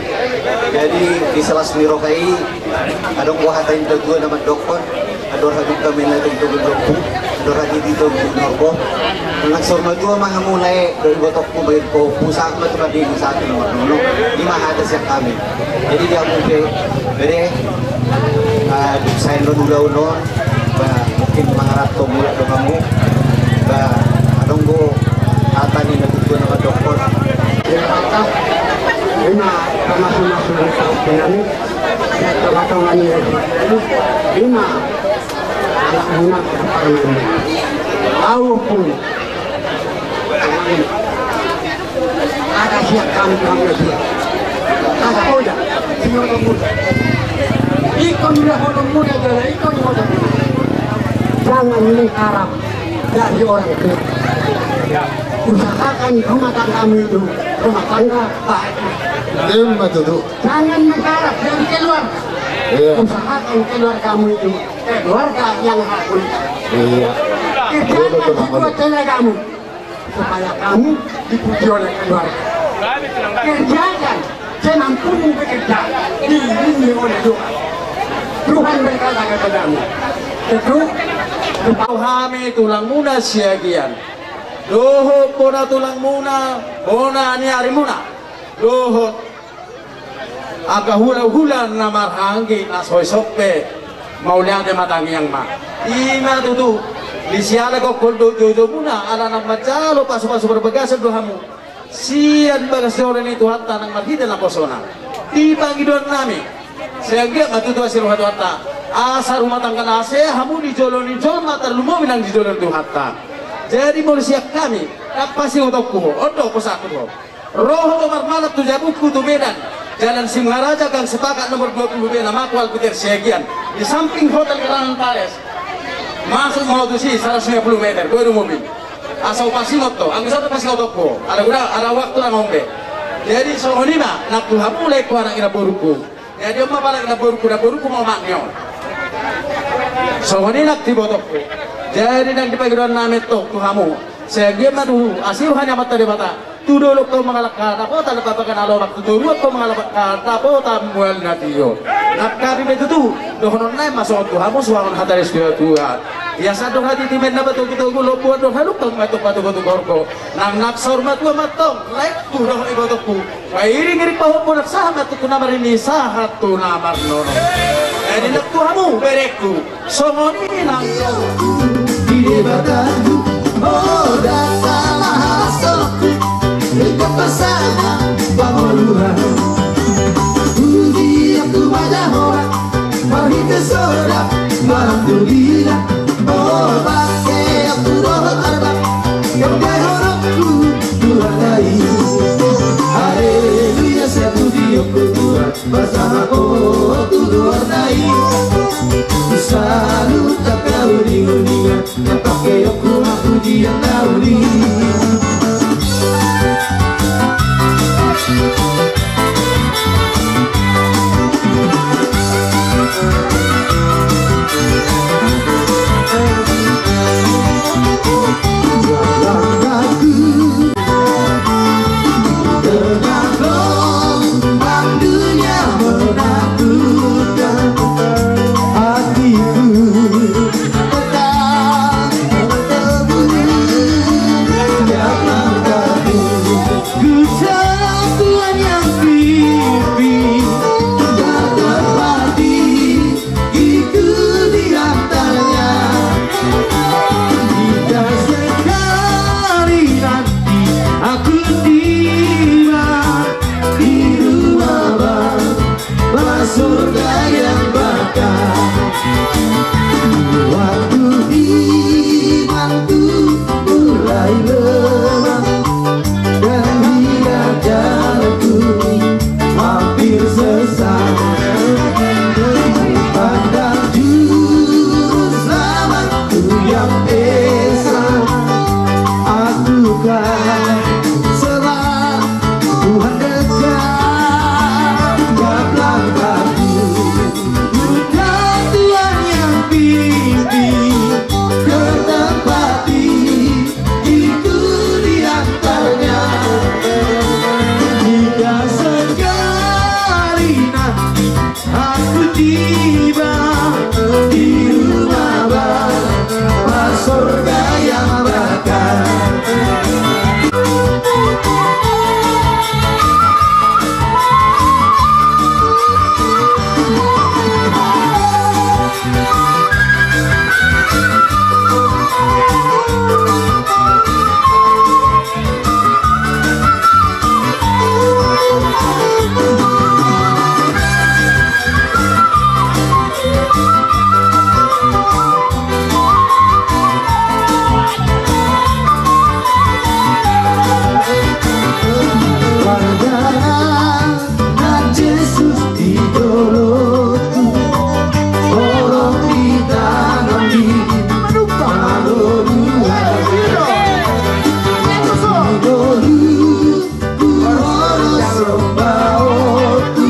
Jadi di sela las ni roha i, adong do hata ni natua-tua na mandokkon: andor hadungka ma inna di togu ni lombu, andor hatiti di togu ni horbo. Nang saur matua ma hamu lae dohot ibotongku, baen pahompu sahat ma tu pardenggan, sahat tu na marnono. I ma hata sian hami. Jadi di hamu pe bere, ah, dung sae annon ulaon on, ba mungkin mangarap tu mulak do hamu. Ba adong do hata ni natua-tua na mandokkon. I ma pamasu-masu ni pahompu nami, sian tonga-tonga ni raja i, i ma anakmuna, parmaenmuna. Au pun ada siap kami, kami dia. Ada poda, siap poda. Ikon dia poda muda, jalan ikon poda muda. Jangan mengharap dari orang tua. Usahakan rumah tanggamu itu rumah tangga bahagia. Ima tutu. Jangan mengharap dari keluarga. Iya. Usahakan keluargamu itu keluarga yang hakul. Iya. Kerjakan sebuah tenaga kamu supaya kamu dipuji oleh keluarga. Kerjakan semampumu bekerja, dilindungi oleh Tuhan. Tuhan berkata kepadamu, "Teguh, tu hami tulangmuna Siagian, dohot bona tulangmuna, bona ni arimuna, dohot angka hulahula na marhahaanggi na so isompe, mauliate ma, tangiang ma." Ima tutu, di siala gokhon dohot joujomuna, ala na manjalo pasupasu parbagason do hamu sian bagas joro ni Tuhanta nang marhite naposona. Di pangidoannami, sai anggiat ma tutu asi roha Tuhanta, asa rumah tangga na hasea hamu di jolo ni jolma, tarlumobi nang di jolo ni Tuhanta. Jadi molo sian hami, na pasingotonku ho, on do posaku ho. Ro ho marmalap tu jabungku tu Medan, Jalan Singaraja, Gang Sepakat nomor dua puluh B, nama Alputer Siagian, di samping Hotel Garanan Palace. Masuk ma ho tusi, seratus lima puluh meter, boi do mobil. Asa hupasingot ho, anggo sahat hupasingot ho, ala godang, ala waktu na mambe. Jadi songon i ma, nang tu hamu lae, tu anak ni namborungku. Jadi on ma pala namborungku, namborungku ma omak ni on. Songon i nang tu ibotongku. Jadi nang di pangidoannami antong tu hamu, sai anggiat ma tutu asi roha ni Amanta Debata. Tu dolok ho mangalangka, dapotan na papaga na lomak, tu toruan ho mangalangka, dapotan mual na tio. Nang hami pe tutu, dohononnami ma songon tu hamu suang hata ni situa-tua. Ia sandok hatiti ma inna, patogu-togu lombu, andor hadungka ma antong patogu-togu horbo. Nang, nang saur matua ma antong laengku dohot ibotongku. Pairing-iring pahompu, nang sahat ma antong tu na marnini, sahat tu na marnono. Jadi, tu hamu berengku, songon i nang di Debata, o Debata, maha so, engkau pasangan pangoluan. Puji aku ma Jahowa, marhite soda, marhite lila, o pake aku dohot arba, yang dahorokku Tuhan ai. Haleluya, sai pujionku Tuhan. Pasahat ho tu Tuhan i, saluhut angka uninguningan, na pangkeonku ma pujian na uli. Tengah gelombang dunia menakutkan, hatiku tetap terbunyi. Tiap langkahku, ku tahu Tuhan yang pimpin. Tiap tempat di Ikut diantarnya. Jika sekali nanti aku tiba di rumah Bapa, surga yang bakal, waktu imanku mulai lemah, dan bila jalanku hampir sesat, pandang Juru Selamatku yang esa, aku kan selalu Tuhan dekat, gaplang aku. Tuhan yang pimpin ke tempat tinggi, ikut diantarnya. Jika sekali nanti aku tiba di rumah Bapa, surga yang bakal. Pardalanan Jesus di dolokku, holong di tanganmi, mangolu hatiku. Di dolokku holong sombaonku,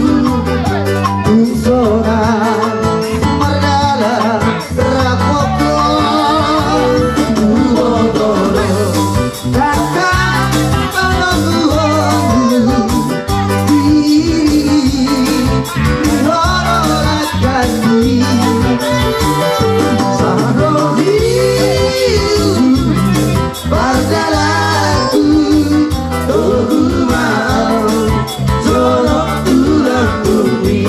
tung sonang mardalan rap ho, huboto do tangkas pangomoanku, diri di holong langkahmi, sahat rohihu pardalananku, togu ma au jonok tu lambungmi.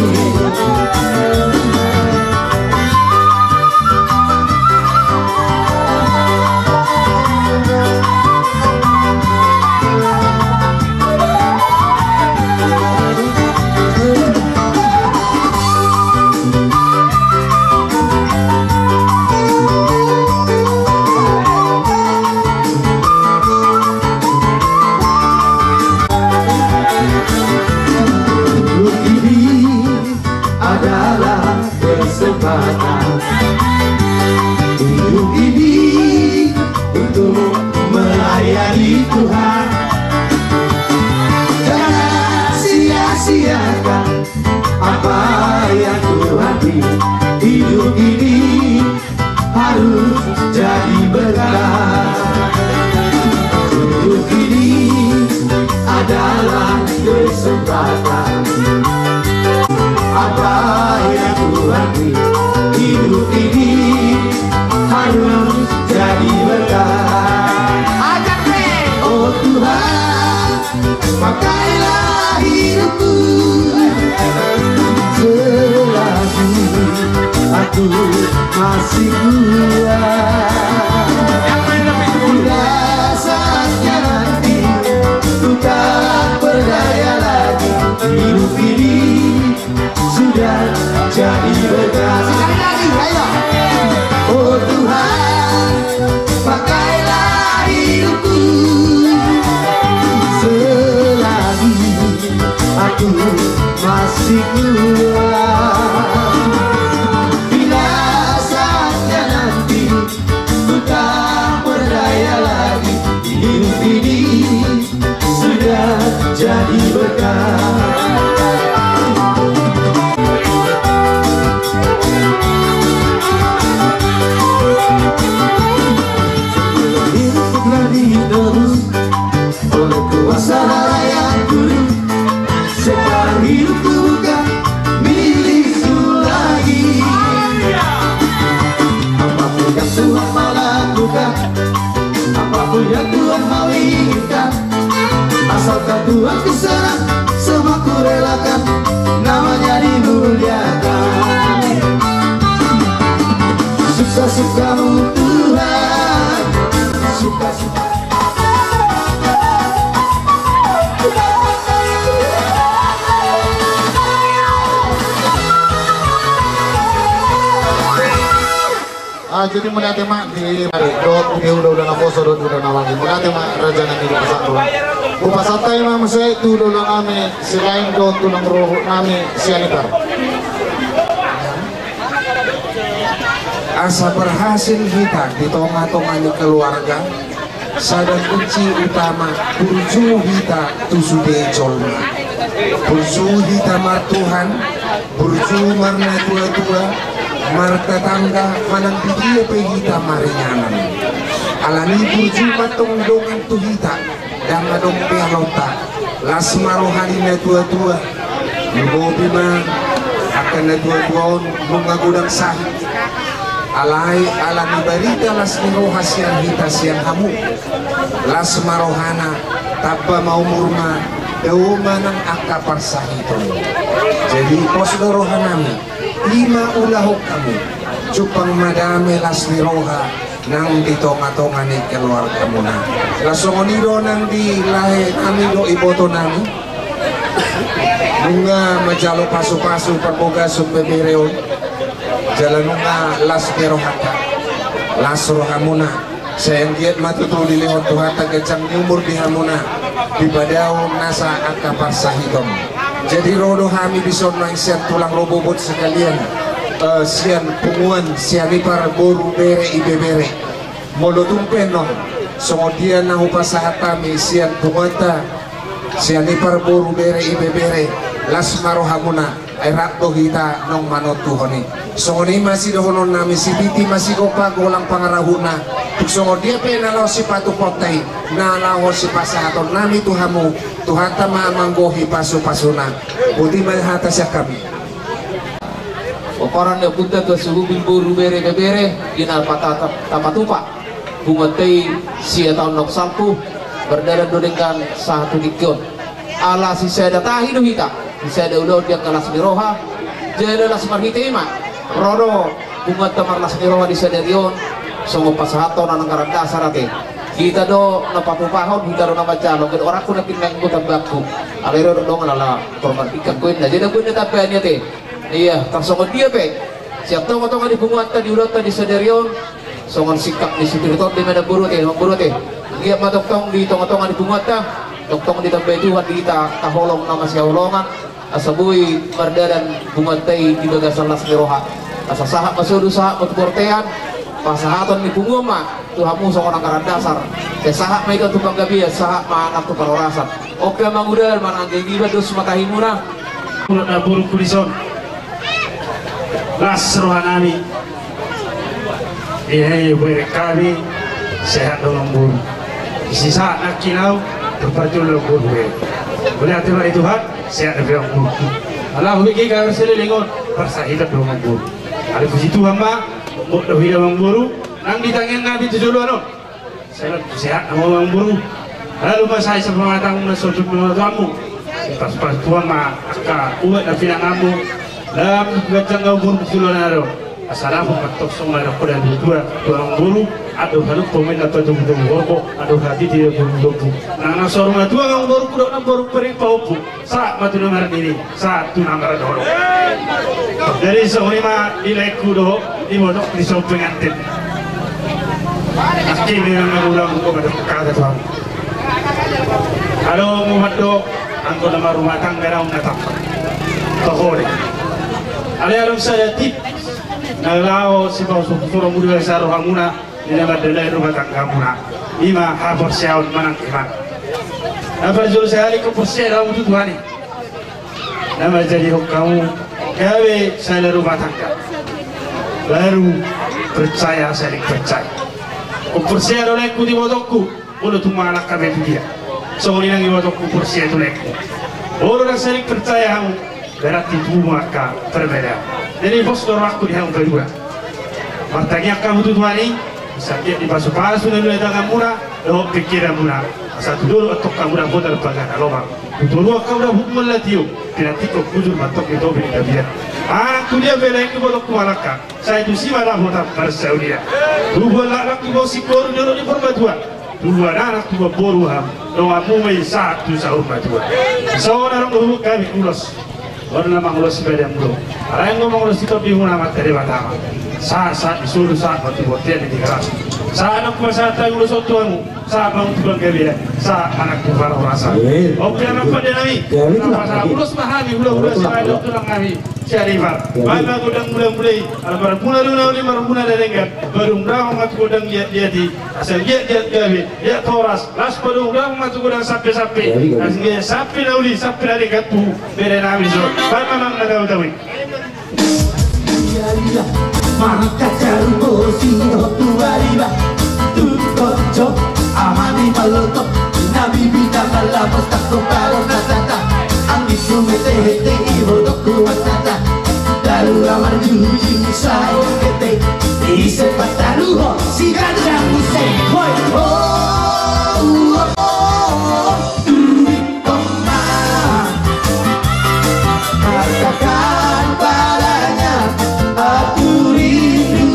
Hidup ini adalah kesempatan, hidup ini untuk melayani Tuhan. Jangan sia-siakan apa yang Tuhan beri. Hidup ini harus jadi berkat. Hidup ini adalah kesempatan. Apa yang Tuhan beri, hidup ini harus jadi berkat. Ajak, Bre. Oh Tuhan, pakailah hidupku selagi Masih kuat. Bila saatnya nanti ku tak berdaya lagi, hidup ini sudah jadi berkah. Sekali lagi, ayo. Oh Tuhan, pakailah hidupku selagi aku masih kuat. Bila saatnya nanti ku tak berdaya lagi, hidup ini sudah jadi berkah. Hiduplah diberi oleh kuasa yang dulu. Sekarang hidupku bukan milikku lagi. Apapun yang Tuhan mau lakukan, apapun yang Tuhan mau inginkan, asalkan Tuhan ku serah, semua ku relakan, namanya dimuliakan. Suka-sukamu Tuhan, suka-suka. Ah, jadi mauliate ma di dohot di hulahula naposo dohot hulahula nawangi. Mauliate ma raja nami di pasahat. Hupasahat hami ma muse tu hulahula nami Silaing dohot tulang rorobot nami Sianipar. Asa berhasil hita di tonga-tonga ni keluarga, sada kunci utama, burju hita tu sude jolma. Burju hita mar Tuhan, burju marnatua-tua, martetangga, manang di dia pe hita maringanan. Alani burju ma tong dongan tu hita, ndang adong be alonta. Las ma roha ni natua-tua. Lumobi ma angka natua-tua on nunga godang sahit. Alai ala ni barita las ni roha sian hita sian hamu, las ma rohana, tamba ma umurna, dao ma nang angka parsahiton. Jadi pos do rohanami. I ma ulahon hamu. Jumpang ma dame las ni roha nang di tonga-tonga ni keluargamuna. Las songon i do nang di lahenami dohot ibotonami. Nunga manjalo pasu-pasu parbagason bebere on. Jala nunga las be rohanta. Las rohamuna. Sai anggiat ma tutu dilehon Tuhanta ganjang ni umur di hamuna, dipadao nasa angka parsahiton. Jadi ro do hami dison naeng sian tulang rorobot sekalian, eh, sian punguan Sianipar boru bere ibebere. Molo tung pe annon songon dia na hupasahat hami sian punguanta Sianipar boru bere ibebere, las ma rohamuna. Ai rap do hita naung manontuhon i. Songon i ma sidohononnami, sititi ma sigompa golang pangarahutna. Tung songon dia pe na laho sipatupaonta i, na laho sipasahatonnami tu hamu, Tuhanta ma manggohi pasu-pasuna. Boti ma hata sian hami. Pomparan ni ompunta Tuan Sibubul boru bere ibebere, i na pata-, tapatupa punguanta i sia taon naung salpu, mardalan do denggan sahat tu tingki on. Ala sisada tahi do hita, sisada ulaon di angka las ni roha, jala las marhite i ma ro do punguanta marlas ni roha di sadari on, songon pasahathon anggaran dasar ate. Hita do na patupahon, hita do na manjalo, gabe orangku na pinangku tambangku. Alai ro do dongan ala tor marpingkan koinna, jadi na koinna tambani ate. Ia, tarsongon dia pe. Sian tonga-tonga ni punguanta di ulaonta di sadari on, songon singkat ni sipir tondi ma na boru ate, na boru ate. Giat ma tongtong di tonga-tonga ni punguanta, tongtong ditambai Tuhan di hita angka holong na masihaholongan, asa boi mardalan punguanta i di bagasan las ni roha. Asa sahat ma solu, sahat ma tu bortean, pasahaton ni punguan ma tu hamu songon anggaran dasar. Pe sahat ma i tu panggabean, sahat ma nang tu parhorasan. Oke, mangudan manang genggiban dos ma tahimuna. Mulut na buruk kulison. Las rohanami. Ia, ia, bere kami sehat dongan boru. Isi saat na kinau terpajul dongan boru. Bere. Mauliate ma di Tuhan, sehat dongan boru. Ala hubege kabar selelengon, parsahiton dongan boru. Ala puji Tuhan ma, buat dohi dongan boru. Nang di tangiang nami tu joloan on. Sehat, sehat ma dongan boru. Lalu ma sai sapamatang na sojuk na tuamu. Pas-pas tuan ma angka uat na pinanganmu. Lam ganjang dongan boru tu joloan on. Asa dapot mantong songon na didok ni natuatua, tu amangboru, andor halumpang ma inna patogutogu horbo, andor hatiti ma patogutogu. Nang na saur matua amangboru, hudok namboru, parik pahompu. Sahat ma tu na marnini, sahat tu na marnono. Jadi songon i ma di laengku dohot ibotok ni son pengantin. Nangkin memang ulang huhadok hata tu hamu. Adong mandok, anggo na marrumah tangga naung na tampak. Toho do i. Alai adong sada tips na laho sipausur-usur muse di bagasan rohamuna, di na mandalani rumah tanggamuna. I ma haporseaon manang iman. Na parjolo sahali, ingkon porsea do hamu tu Tuhan i. Na manjadihon hamu gabe sada rumah tangga, baru percaya, saling percaya. Ingkon porsea do laengku tu ibotongku, molo tung mangalangka be tu dia. Songon i nang ibotongku porsea tu laengku. Molo ndang saling percaya hamu, berarti tubu ma angka perbedaan. Jadi pos do rohangku di hamu badua. Martangiang hamu tu Tuhan i, asa anggiat dipasupasu na niula tanganmuna dohot pingkiranmuna. Asa tu dolok antong hamu dapotan pagana lomang, tu toruan hamu dapotan mallatium, pinantikhon hujur mantong di topi ni tapian. Manang tu dia pe laengku ibotongku mangalangka, sai tusi ma dapotan marsaulian. Tubuan laklak di bongsi, boru di dolok ni parmatua. Tubuan anak, tubuan boru hamu, donganmu ma i sahat tu saur matua. Songon adong dohot hami ulos. Adong na mangulosi badanmuna, alai anggo mangulosi tondimuna Amanta Debata ma. Sahat, sahat ni solu, sahat ma tu bontean ni tigaras. Sahat ma pasahat hami ulos on tu hamu, sahat ma tu panggabean, sahat ma nang tu parhorasan. Amin. On pe amang pande nami, gabe na pasahat ulos ma hami, hulahula sibahen dohot tulang nami Sianipar. Gabe. Baen ma gondang mulamula i, ala marmula do na uli, marmula na denggan. Padungdang ma tu gondang liatliat i, asa liatliat gabe, liat horas, laos padungdang ma tu gondang sampesampe. Gabe, gabe. Asa liat sampe na uli, sampe na denggan tu bere nami dison. Baen ma amang na tautau i. Marangkat jarum bosi dohot tu bariba, tu tonjok, amani malotok, na bibita malapos, tangkok talo na tata, anggit tu hetehete, ibotongku martata. Talu amar jujung sai hete, ise patalu ho si gajang ise. Hoi ho, ho, ho, ho. Turi toma, katakan padanya, aku rindu.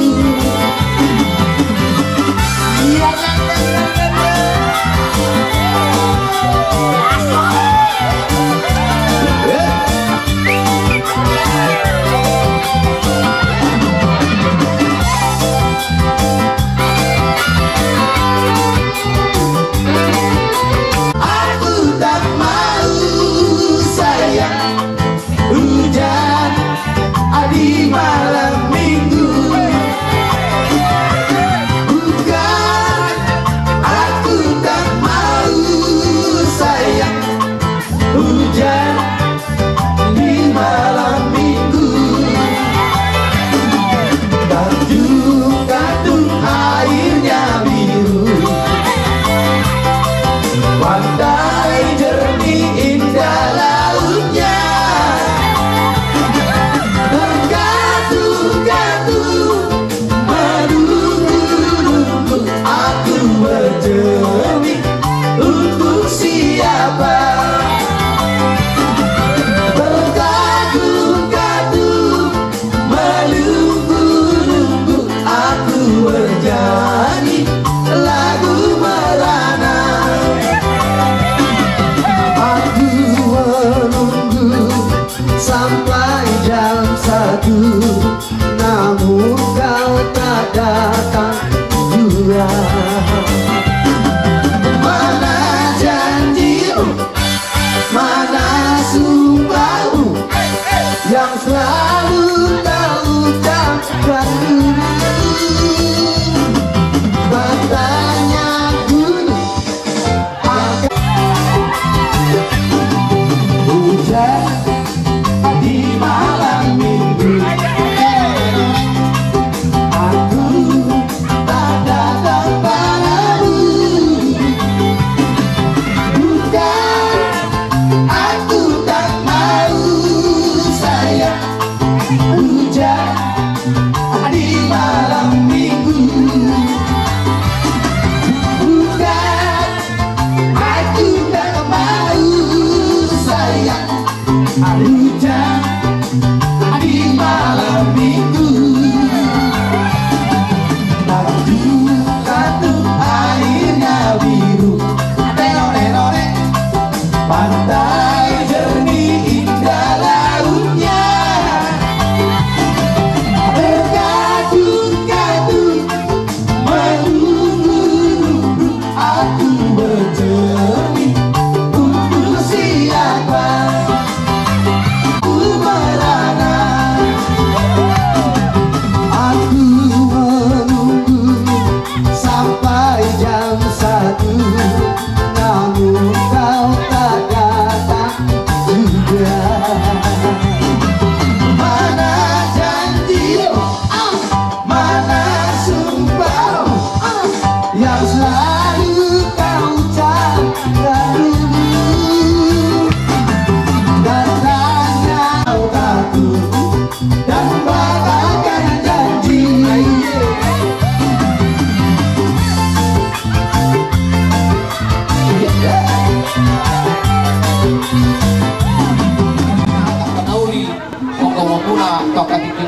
Iya, iya, iya, iya, iya. Aku tak mau, sayang, hujan di malam minggu. Bukan, aku tak mau, sayang, hujan di malam minggu. Tanjung Gadung airnya biru, pantai jernih indah lautnya. Terkatu-katu menunggu-nunggu, aku bercermin untuk siapa? Berkatu-katu menunggu-nunggu, aku bernyanyi lagu merana. Aku menunggu sampai jam satu, namun kau tak datang juga. Mana janjimu, mana sumpahmu yang selalu kau ucapkan dulu? Bertanya dulu. Hujan di malam minggu, aku tak datang padamu. Bukan, aku tak mau, sayang, hujan di malam minggu. Bukan, aku tak mau, sayang, hujan di malam minggu.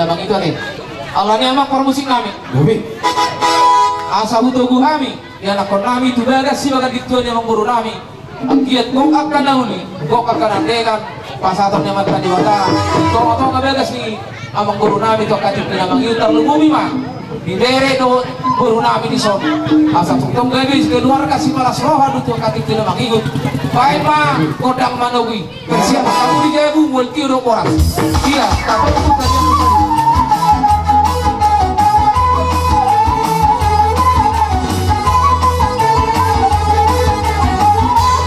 Amang, itu ate. Alani amang parmusik nami. Asa hutogu hami ianakkon nami tu bagas sibagas di tua ni amangboru nami. Anggiat gok angka na uli, gok angka na denggan, pasahaton ni Amanta Debata tongatonga bagas ni amangboru nami tu angka tingki na mangihut, tarlumobi ma di bere dohot boru nami dison. Asa tongtong gabe keluarga sipalas roha do tu angka tingki na mangihut. Baen ma gondang manogu i. Persiapan hamu di jabu, mual tio do boras. Ia, tapotopot sadia.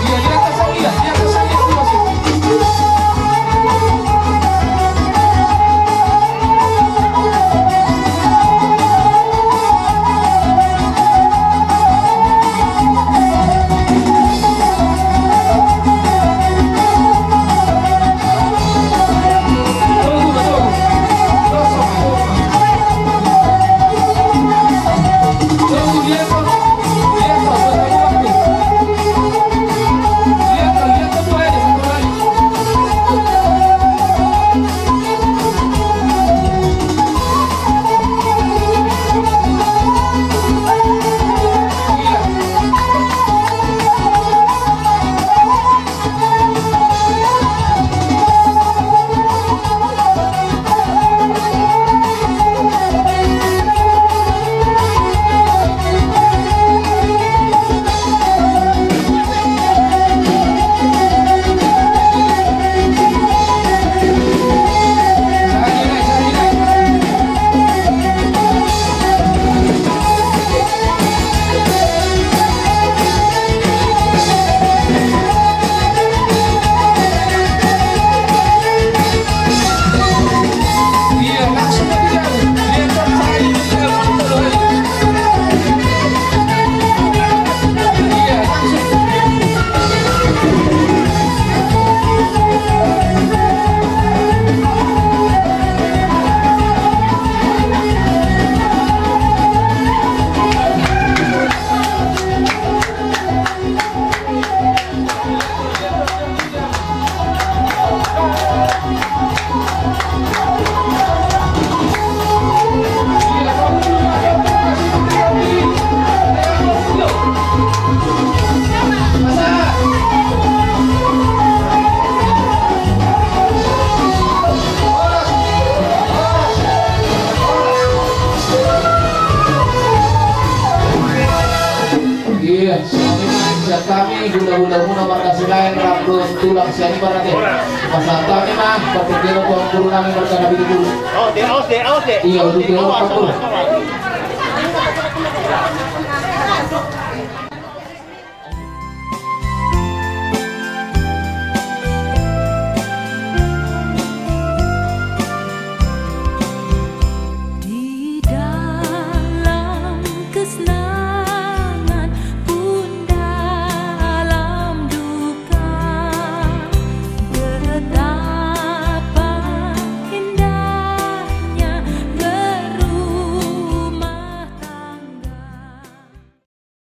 Ia, di atas sadia, di atas sadia, di atas sadia. Iya, sian hami ma, sian hami, hulahula muna marga Silaen, rap dohot tulang sian i marate. Pasahat hami ma, partingkian tu amangboru nami marga Nabi Tupulu. Aos de, aos de, aos de. Iya, uduti, aos, aos, aos, aos.